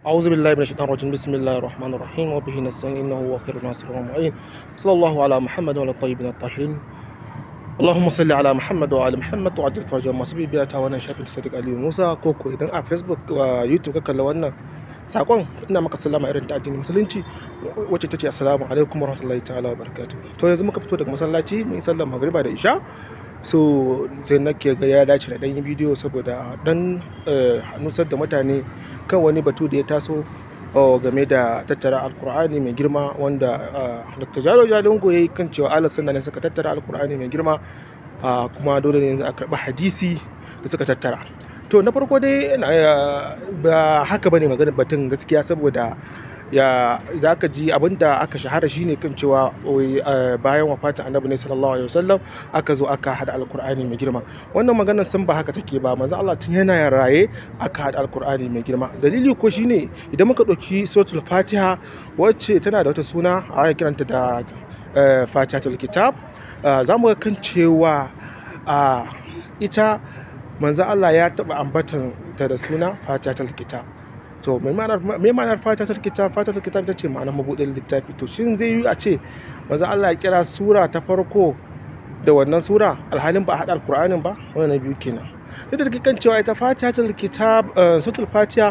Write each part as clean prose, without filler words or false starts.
أعوذ بالله من الشيطان الرجيم. بسم الله الرحمن الرحيم وبه نستعين إنه هو خير الناصر والمعين. صلى الله على محمد وعلى الطيبين الطاهرين. اللهم صل على محمد وعلى محمد وعجل فرجهم. Masu bibiya ta wannan shafin Sadiq Aliyu Musa, ko ko idan a Facebook wa YouTube ka kalla wannan sakon, ina maka sallama irin ta addinin Musulunci, wacce tace assalamu alaikum warahmatullahi ta'ala wabarakatuh. To, yanzu muka fito daga masallaci, mun yi sallar magriba da isha. So sai nake ga ya dace da dan yi bidiyo saboda dan nusar da mutane kan wani batu da ya taso game da tattara Alkur'ani mai girma, wanda Dr. Jalo Jalingo ya yi kan cewa Ahlus Sunna ne suka tattara Alkur'ani mai girma, kuma dole ne yanzu a karɓi hadisi da suka tattara. To, na farko dai, ba haka bane maganar batun gaskiya, saboda ya za ka ji abin da aka shahara shine kan cewa bayan wafatin Annabi ne sallallahu alaihi wasallam aka zo aka hada Alkur'ani mai girma. Wannan maganar sun ba haka take ba. Manzo Allah tun yana raye aka hada Alkur'ani mai girma. Dalili ko shine idan muka ɗauki Suratul Fatiha, wacce tana da wata suna a kiranta da Fatihatul Kitab, za mu ga kan cewa ita manzo Allah ya taɓa ambatan ta da suna Fatihatul Kitab. To, me ma'anar Fatihatul Kitab? Fatihatul Kitab ita ce ma'anar mabuɗin littafi. To, shin zai yi a ce manzo Allah ya kira sura ta farko da wannan sura, alhalin ba a haɗa Alkur'anin ba? Wannan na biyu kenan. Duk da kan cewa ita Fatihatul Kitab, Suratul Fatiha,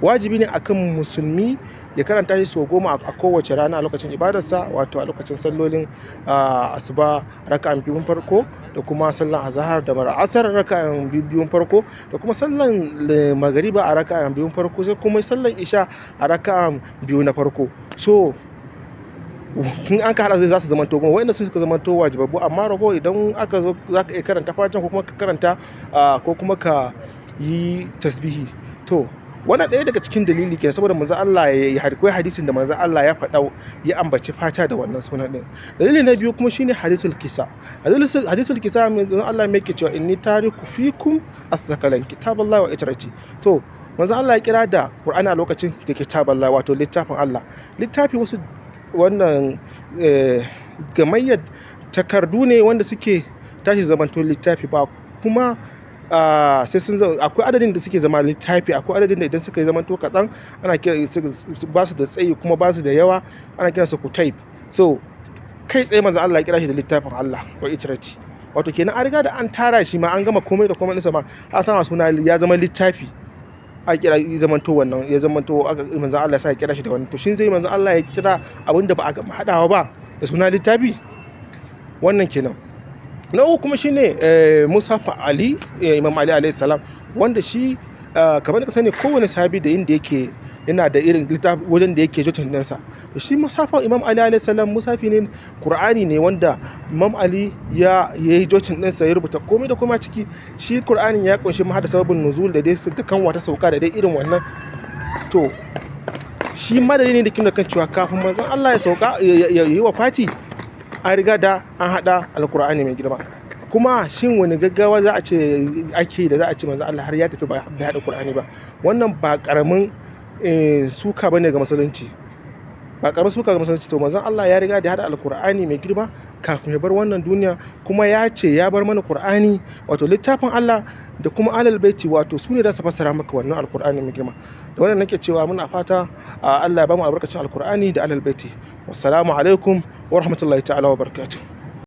wajibi ne akan musulmi ya karanta shi sau 10 a kowace rana a lokacin ibadarsa, wato a lokacin sallolin asuba raka'an biyun farko, da kuma sallan azahar da asar raka'an biyun farko, da kuma sallan magariba a raka'an biyun farko, sai kuma sallan isha a raka'an biyu na farko. So in an ka haɗa zai za su zamanto 10, wa'inda suka zamanto wajibabbu. Amma rago idan aka zo, za ka iya karanta Fatiha ko kuma ka karanta ko kuma ka yi tasbihi. To, wannan ɗaya daga cikin dalili kenan, saboda manzon Allah ya akwai hadisin da manzon Allah ya faɗa, ya ambaci Fatiha da wannan sunan ɗin. Dalili na biyu kuma shine Hadisul Kisa. Hadisul Kisa, manzon Allah mai yake cewa? Inni tariku fikum athqalain, kitaballahi wa itrati. To, manzon Allah ya kira da Qur'ani a lokacin da kitaballahi, wato littafin Allah. Littafi wasu wannan gamayyar takardu ne wanda suke tashi zamanto littafi ba kuma sai sun akwai adadin da suke zama littafi, akwai adadin da idan suka yi zamanto kaɗan ana kira ba su da tsayi kuma ba su da yawa, ana kiransu kutaib. So kai tsaye manzon Allah ya kira shi da littafin Allah wa itrati, wato kenan an riga da an tara shi ma, an gama komai da komai ɗinsa ma, har sama suna ya zama littafi, a kira ya zamanto wannan, ya zamanto manzon Allah ya sa ya kira shi da wannan. To, shin zai manzon Allah ya kira abin da ba a gama haɗawa ba da suna littafi? Wannan kenan. Na uku kuma shine Mushaf Ali, Imam Ali alayhi salam, wanda shi kamar da ka sani, kowane sahabi da inda yake yana da irin littafi wajen da yake jotin ɗinsa. To, shi Mushafin Imam Ali alayhi salam mushafi ne, Qur'ani ne wanda Imam Ali ya yi jotin ɗinsa, ya rubuta komai da komai ciki. Shi Qur'anin ya kunshi ma da sababin nuzul da dai da kan wata sauka da dai irin wannan. To, shi ma dalilin da kin kan cewa kafin manzon Allah ya sauka ya yi wafati, an riga da an haɗa Alkur'ani mai girma. Kuma shin wani gaggawa za a ce ake da za a ce manzon Allah har ya tafi ba bai haɗa Qur'ani ba? Wannan ba ƙaramin suka bane ga Musulunci, ba ƙaramin suka ga Musulunci. To, manzon Allah ya riga da haɗa Alkur'ani mai girma kafin ya bar wannan duniya, kuma ya ce ya bar mana Qur'ani, wato littafin Allah, da kuma Ahlul Baiti, wato su ne za su fassara maka wannan Alkur'ani mai girma. Da wannan nake cewa muna fata Allah ya bamu albarkacin Alkur'ani da Ahlul Baiti. Wassalamu alaikum wa rahmatullahi ta'ala wa barakatuh.